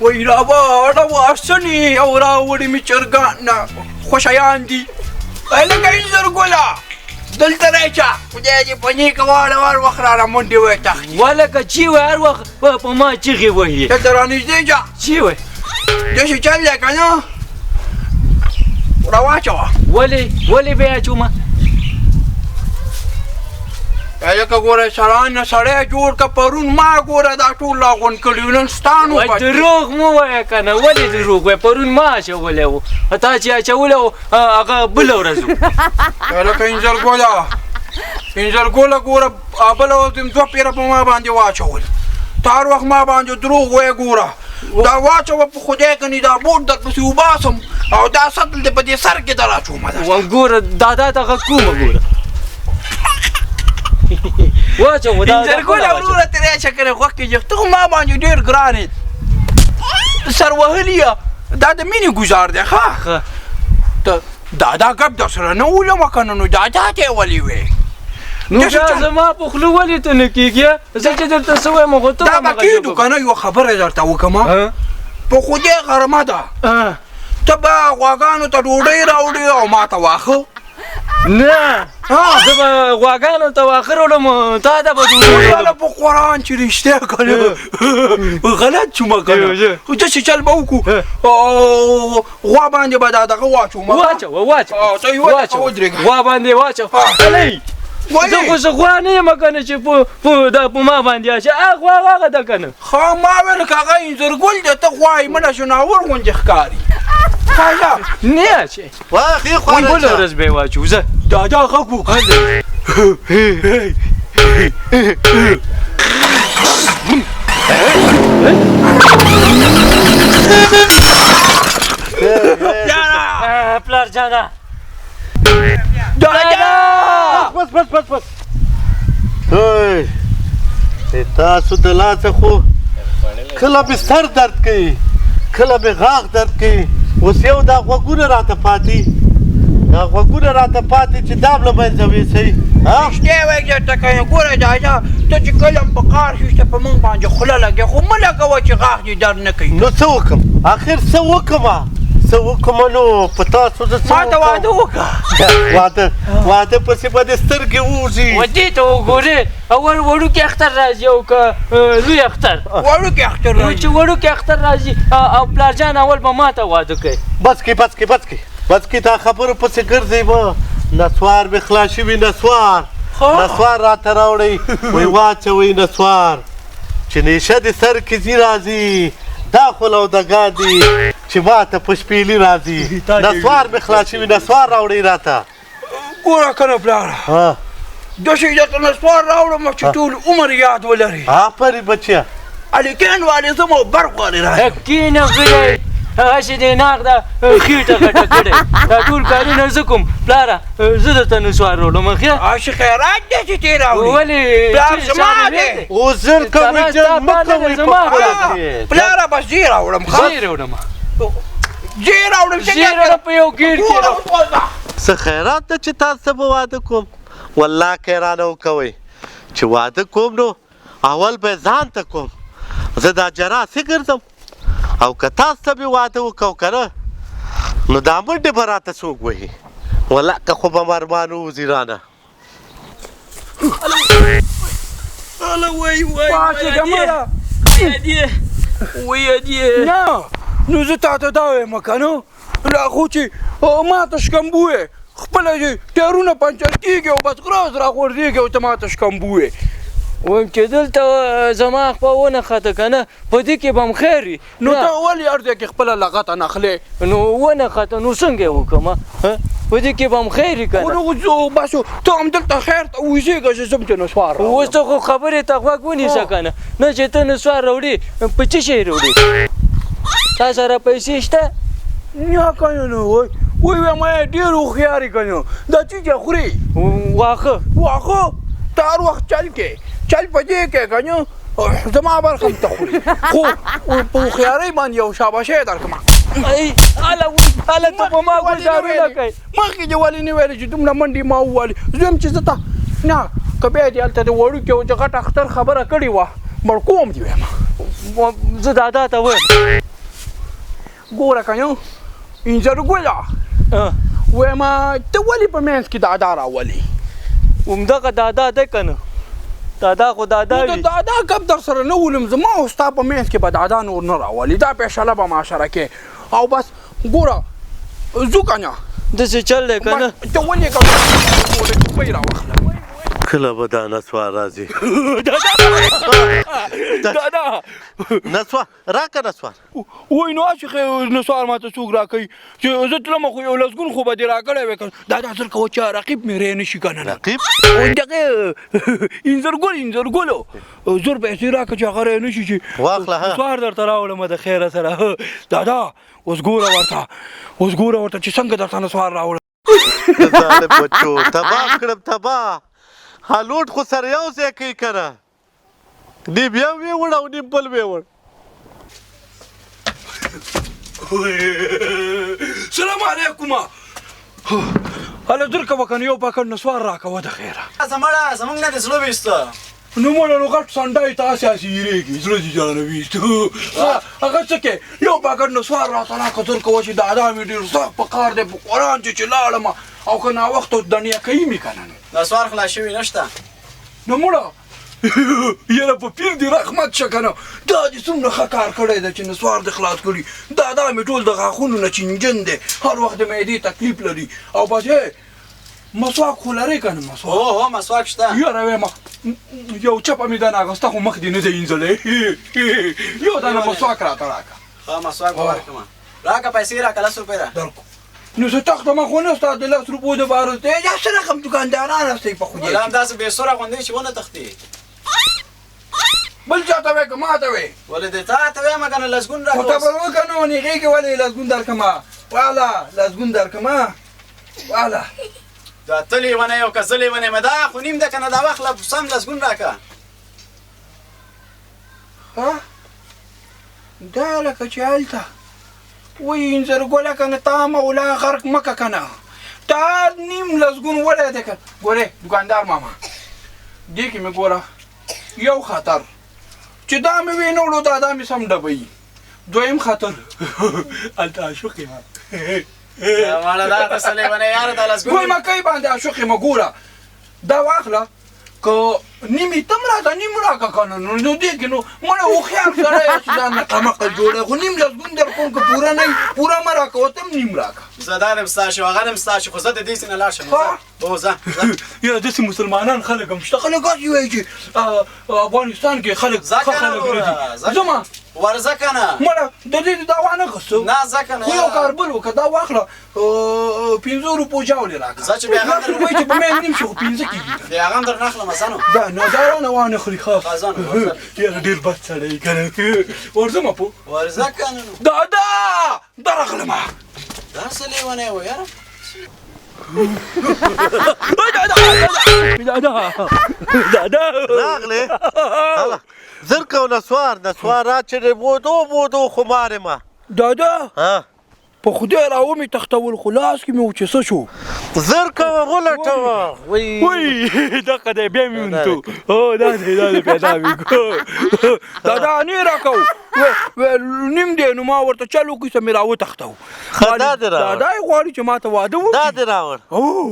وای راوړه واسنې او راوړي مې چرګان نه خوشیان دي. هلکه انځرګله دلته راشه، خدای دې په نېکه واړه هر وخت رانه منډې وایي تښتي. ولکه چی وایي هر وخت په ما چیغې وهي. دلته رانږدې شه. چی وایي؟ داسې چل دی که نه راواچوه. ولې ولې به یې اچومه؟ هلکه ګوره سړی نه سړی جوړ که، پرون ما ګوره دا ټول راغونډ کړي، نن ستا نوبت دی. دروغ مه وایه که نه، ولې دروغ وایې؟ پرون ما اچولی و، تا چې اچولی و هغه بله ورځ و. هلکه انځرګله انځرګله ګوره بله ورځ دې دوه پیره په ما باندې واچول، ته هر وخت ما باندې دروغ وایې. ګوره دا واچوه په خدای کني دا بوټ در پسې وباسم او دا سطل دې په دې سر کې در اچومه. ګوره دادا ته غږ کومه، ګوره واچوه دا. انځرګله وروره ته راشه که نه غوږ کې، ته خو ما باندې ډېر ګران یې، سر وهلي یې، دا د مینې ګزار دی. ښه ته دادا ګپ در سره نه ولمه که نه نو دادا ته یې ولې وې؟ نو بیا زما په خوله ولې ته نه کېږي؟ زه چې درته څه وایم خو ته دا به کېدو که نه. یوه خبره درته وکړم، په خدای غرمه ده، ته به غواګانو ته ډوډۍ راوړې او ما ته واښه؟ نه، زه به غواګانو ته واښه راوړم، تا ته به ډوډۍ راوړم. په قرآن چې رښتیا که نه غلط شومه که نه، خو داسې چل به وکړو، غوا باندې به دا دغه واچوم. واچوه واچوه، ته یوه دقیقه ودرېږه. غوا باندې واچوه. هلئ، زه خو څه غوا نه یم که نه چې دا په ما باندې اچوې. غوا هغه ده که نه؟ ښه ما ویل که هغه انځرګل دی، ته غوا یې مړه ځناور غوندې ښکاري. نه اچوې، بله ورځ به یې واچوو. ځه دادا غږ وکړه. پلار جانه دادا بس بس بس بس، تاسو د لاسه خو کله مې سر درد کوي، کله مې غاښ درد کوي، اوس یو دا غوږونه راته پاتې، دا غوږونه راته پاتې چې دا هم له منځه ویسئ. رښتیا وایي درته که نه. ګوره دادا، ته چې کله هم په کار شې ته په موږ باندې خوله لګې، خو مه لګوه چې غاښ دې درد نه کوي. نو څه وکړم اخر، څه وکړم، څه وکړم؟ نو په تاسو زه څه؟ ما ته واده وکړه. واده واده پسې به دې سترګې ووځي. و دې ته وګورې، اول وړوکی اختر راځي او که لوی اختر؟ وړوکی اختر راځي. چې وړوکی اختر راځي او پلار جان اول به ما ته واده کوي. بس کې بس کې بس کې بس کې، دا خبرو پسې ګرځئ به. نسوار مې خلاص شوي، نسوار نسوار راته راوړئ، وایي واچوئ نسوار چې نیشه دې سر کې ځي راځي، دا خو لودګان دي چې ماته په شپېلي راځي. نسوار مې خلاص شوي، نسوار راوړئ راته. ګوره که نه پلاره، داسې درته نسوار راوړم چې ټول عمر یاد ولرې. آفرین بچیه. الکین والې ځم او برق والې راځم. کښېنه غلی، هسې دې ناغده خېټه غټه کړې، دا ټول کارونه زه کوم. پلاره زه درته نسوار راوړم. ښه هسې خیرات دی چې تې راوړي. ولې؟ پلار زما دی. اوس زر کوئ، جنګ مه کوئ په خپله کې. پلاره بس زه یې راوړم. زه یې راوړم، زه یې راوړم، زه یې راوړم په یو ګېټ کې. څه خیرات ده چې تاسو ته به واده کوم؟ والله که یې رانه وکوئ چې واده کوم نو اول به ځان ته کوم، زه دا جرا څه ګرځم، او که تاسو ته مې واده وکړو که نه نو دا منډې به راته څوک وهي، والله که خو به مرمان ووځي رانه. هله وای وای پاڅېږه مړه. وای ادې نه، نو زه تا ته دا وایم که نه، لا خو چې ما ته شکمبو یې، خپله چې ټایرونه پنچر کېږي او بس غرز راغورځېږي او ته ما ته شکمبو یې. وایم چې دلته زما خپه ونښته که نه، په دې کې به هم خیر وي. نو ته ولې هر ځای کې خپله لغته نخلې؟ نو ونښته نو څنګه یې وکړم؟ په دې کې به هم خیر وي که نه؟ نو بس ته همدلته خیر ته وزېږه چې زه هم ترې نسوار راوړم. اوس ته خو خبرې ته غوږ ونیسه که نه، نه چې ته نسوار راوړې په څه شی راوړې؟ تا سره پیسې شته؟ نه که نه، نو وای وای ما ډېر هوښیار یې که نه. دا څه چې خورې؟ واښه. واښه ته هر وخت چل کې، چل په دې کې که نه زما برخه هم ته خورې، خو په هوښیارۍ باندې یو شاباشی درکړم. هله هله، ته په ما ګوزارونه کوې. مخکې دې ولې نه ویلې چې دومره منډې ما ووهلې؟ زه ویم چې زه ته نه که بیا دې هلته د وړوکي او د غټ اختر خبره کړې وه، مړ کوم دې وایم. زه دادا ته وایم. ګوره که نه انځر ګله وایم ته ولې په منځ کې دادا راولې؟ همدغه دادا دی که نه، دادا خو دادا وي. د دادا ګپ در سره نه ولم، زما او ستا په منځ کې به دادا نور نه راولي، دا فیصله به ما سره کې. او بس ګوره ځو که نه، داسې چل دی که نه. ته ولې که ګوره روپۍ راواخله. کله به دا نسوار راځي؟ دادا نسوار راکه، نسوار. وای نو هسې نسوار ماته څوک راکوي چې زه تلم، خو یو لسګون خو به دې راکړی وی که نه. دادا زر کوه چې رقیب مې ری نه شي که نه. رقیب؟ دغه انځرګل، انځرګل زر پیسې راکړه چې هغه ری نه شي چې واخله. ها نسوار درته راوړم د خیره سره. دادا اوس ګوره ورته، اوس ګوره ورته چې څنګه درته نسوار راوړم. ظالم بچو تباه کړم، تباه. هلوټ خو سره یو ځای کوي که نه، نیم یو ویوړ او نیم بل ویوړ. سلام علیکم. هله زر کوه که نه، یو پاکټ نسوار راکوه د خیره. زمړه زمونږ نه دې زړه ویسته. نو مړه نو غټ سنډی ته هسې هسې ایرېږي، زړه دې جانه ویست. هغه څه کې یو پاکټ نسوار راته راکړه زر کوه چې دادا مې ډېر سخت په کار دی، په قرآن چې لاړم او که ناوخته دنیا کوي مې که نه. نو نسوار خلاص شوي نشته. نو مړه یاره په پیر دې رحمت شه که نه، دا دې څومره ښه کار کړی دی چې نسوار دې خلاص کړي. دادا مې ټول د غاښونو نه چینجن دی، هر وخت د معدې تکلیف لري. او بس مسواک خو لرې که نه؟ مسواک؟ هو هو مسواک شته. یاره وایم یو چپه مې دنه اخیسته خو مخ دې نه دی اینځلی، یو دانه مسواک راته راکړه. ښه مسواک به ورکړم، راکړه پیسې راکړه، لس روپۍ را درکو. نو زه تخته ما خو نه ستا د لس روپو دپاره دی، دا څه رقم دکانداران هستئ په خدای. ولا همداسې بې سوره غوندې چې ونه تښتي. بل چا ته وایې که ما ته وایې؟ ولې دې تا ته وایم که نه، لسګون خو ته راکړه. به وکړه نو نېغېږې ولې؟ لسګون درکړمه، واله لسګون درکړمه، واله. دا ته لیونی او که زه لیونی یم؟ دا خو نیم ده که نه، دا واخله سم لسګون راکړه. ها دا لکه چې هلته وایي انځرګله که نه تا مولا غرق مه که که نه، تا نیم لسګون وړی دی که. ګورې دوکاندار ماما دې کې مې ګوره یو خطر چې دا مې وینه وړو، دا دا مې سم ډبوي. دویم خطر هلته عاشق یم. ماله دا ته څه لیونی یاره، دا لسګون ګل مکۍ باندې عاشق یم. ګوره دا واخله که نیمې ته هم راته نیم راکړه که نه، نو دې کې نو مړه هوښیار سړی یې چې ځان نه قمقل جوړی، خو نیم لسګون در کوم که پوره نه وي پوره مه راکوه، ته هم نیم راکړه. زه دا دم ستا شو، هغه دم ستا شو، خو زه د دې ځای نه لاړ شم. هو ځه ځه. یاره داسې مسلمانان خلک هم شته، خلک هسې وایي چې افغانستان کې خلک ځه ښه که نه خلک نه وروره، دي. ځه. ځمه ورځه که نه. مړه د دې دا وانه خسته. نه ځه که نه. خو یو کار بل وکړه، دا واخله پنځو روپو جاولې راکړه. ځه چې بیا لس روپۍ چې په مې نیم شي خو پنځه کېږي. بیا هغه هم درنه اخلم ځه نو. دا نه دا رانه وانه خوري. ښه ښه ځه نو، ورځه. یاره ډېر بد سړی یې که نه. ورځمه په ورځه که نه نو. دادا درغلمه. دا څه لیونی و یاره؟ دادا دادا راغلې؟ هله زر کوه نسوار، نسوار راچړې بودو بودو خمار یم. دادا ها په خدای راومې تښتول خو لاس کې مې و چې څه شو. زر کوه ولټوه. وای دغه دی بیا مې وموندو. هو دا دی، دا دی پیدا مې کړو. دادا نه راکو نیم دی، نو ما ورته چل وکړ چې مې راوتښتو. ښه دا دې راوړ. دادا یې غواړي چې ما ته واده وکړي. دا دې راوړ.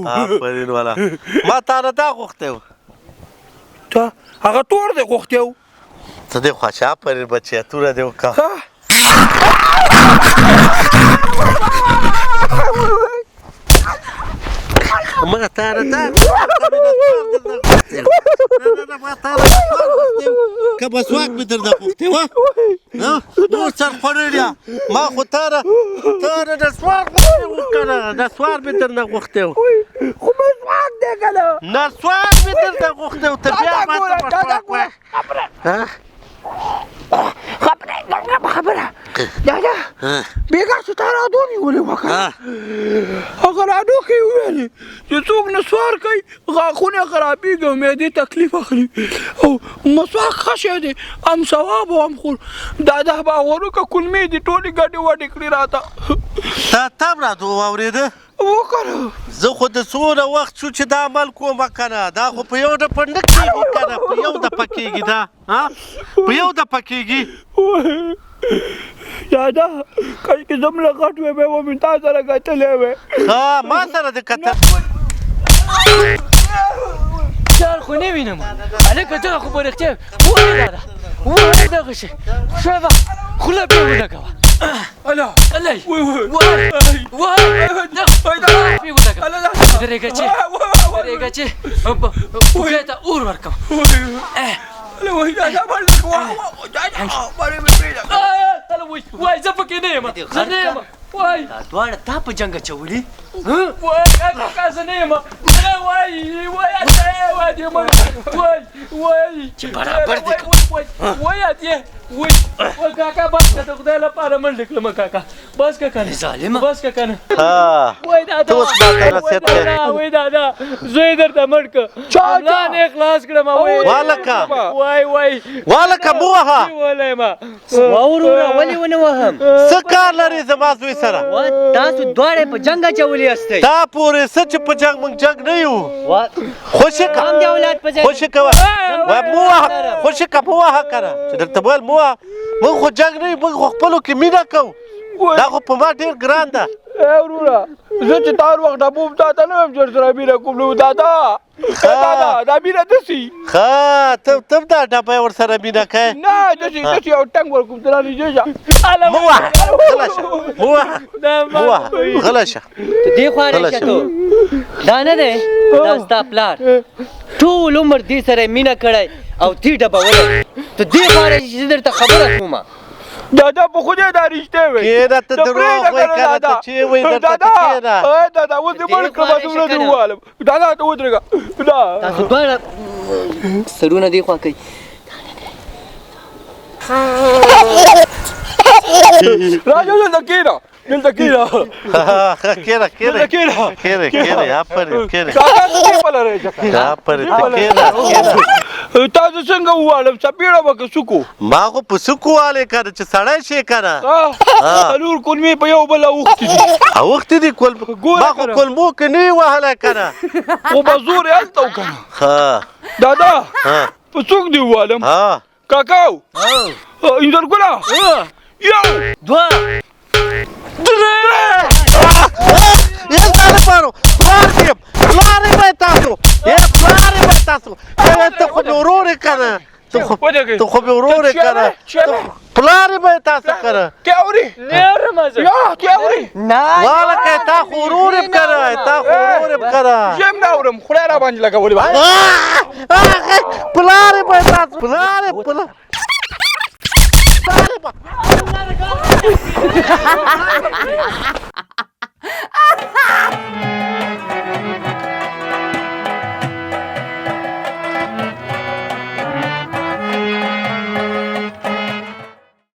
آفرین والا، ما تا نه دا غوښتی و. ته هغه تور دی غوښتی و. ته دې خوښ. آفرین بچیه، توره دې وکړه. ما تا نه دا که مسواک مې درنه غوښتی وه نور سر خوړلی. ما خو تا نه نسوار غوښتی و که نه، نسوار مې درنه غوښتی و. خو مسواک دی که نه؟ نسوار مې درنه غوښتی و، ته بیا ما ته مسواک وایې. خبره خبره دادا بېګا چې تا رادو نیولې وه که نه، هغه رادو کې یې وویلې چې څوک نسوار کوي غاښونه خرابېږي او معدې تکلیف اخلي، او مسواک ښه شی دی، هم ثواب او هم خور. دادا باور وکړه کولمې دې ټولې ګډې وډې کړې راته. تا هم رادو واورېده؟ وکړه. زه خو د څومره وخت شو چې دا عمل کوم که نه، دا خو په یو دپه نه کېږي که نه، په یو دپه کېږي دا، ها په یو دپه کېږي. دادا کاشکې زه غټ وی بیا به مې تا سره کتلی وی. ښه ما سره دې کتل. پلار خو نه وینم هلکه، دغه خو په رښتیا وایي دادا، وایي دغه شی ښه به خوله پرې ولګوه. الا الی وای وای پرې ولګوه. درېږه چې درېږه چې پوښې ته اور ورکوم. وای زه پکې نه یم، زه نه یم. وای دا دواړه تا په جنګ اچولي؟ وای کاکا زه نه یم. وای وای وای دې مړ. وای وای چې برابر دې. وای وای دې وای وای کاکا بس که د خدای لپاره منډه کړم کاکا، بس که کنه ظالمه، بس که کنه. وای دادا ته اوس ماته نصیحت کوې. وای دادا زوی درته مړ که، ځان یې خلاص کړم. والکه وای وای والکه مه وهه. ولی ما وا وروره ولې ونه وهم؟ څه کار لرې زما زوی سره؟ تاسو دواړه په جنګ اچولي یاستئ. تا پورې څه چې په جنګ موږ جنګ نه یو. خوشې که هم د اولاد په ځای خوشې کوه. وای مه وهه، خوشې که مه وهه که نه چې درته ویل مه وهه. موږ خو جنګ نه یو، موږ خو خپلو کې مینه کوو. دا خو په ما ډېر ګران ده. ای وروره زه چې تا هر وخت ډبوم تا ته نه وایم چې ورسره مینه کوم. نو دادا دادا دا مینه دسي. ښه ته هم دا ډبه ورسره مینه کوې؟ نه دسي دسي یو ټنګ ورکوم ته رانږدې شه. مه وهه، غلی شه، مه وهه، مه وهه، غلی شه. ته دې خوا راشه. ته دا نه دی، دا ستا پلار ټول عمر دې سره مینه کړی او تی ډبولی. ته دې خوا راشه چې زه درته خبره کومه. دادا په خدای دا رښتیا وایي. کښېنه ته دروغ وایې که نه ته چې وایي درته ته کښېنه. دادا اوس دې مړ کړم، دومره دې ووهلم. دادا ته ودرېږه. تاسو دواړه سرونه دې خوا کوئ. راځه دلته کښېنه، دلته کښېنه. کښېنه کښېنه کښېنه کښېنه. آفرین کښېنه. کاکا ته دې پله راشه. آفرین ته کښېنه کښېنه. تاسو څنګه ووالم؟ څپېړه به که سوکو؟ ما خو په سوکو والې که نه چې سړی شې که نه. څلور کولمې په یو بل اوښتې دي. اوښتې دي ما خو کولمو کې نه یې وهلی که نه. خو به زور یې هلته و که نه. دادا په څوک دې ووالم؟ کاکاو انځرګله یو دوه درې. یې طالبانو پلار دې پلار یې به تاسو، یې پلار یې به تاسو. ته خو مې ورور یې که نه، ته خو مې ورور یې که نه، پلار یې به تاسو که نه. ته اورې؟ نه اورم زه. یا ته اورې؟ نه والکه تا خو ورور یې که نه، تا خو ورور یې که نه. زه هم نه اورم، خدای را باندې لګولې. پلار یې به تاسو، پلار یې پلار.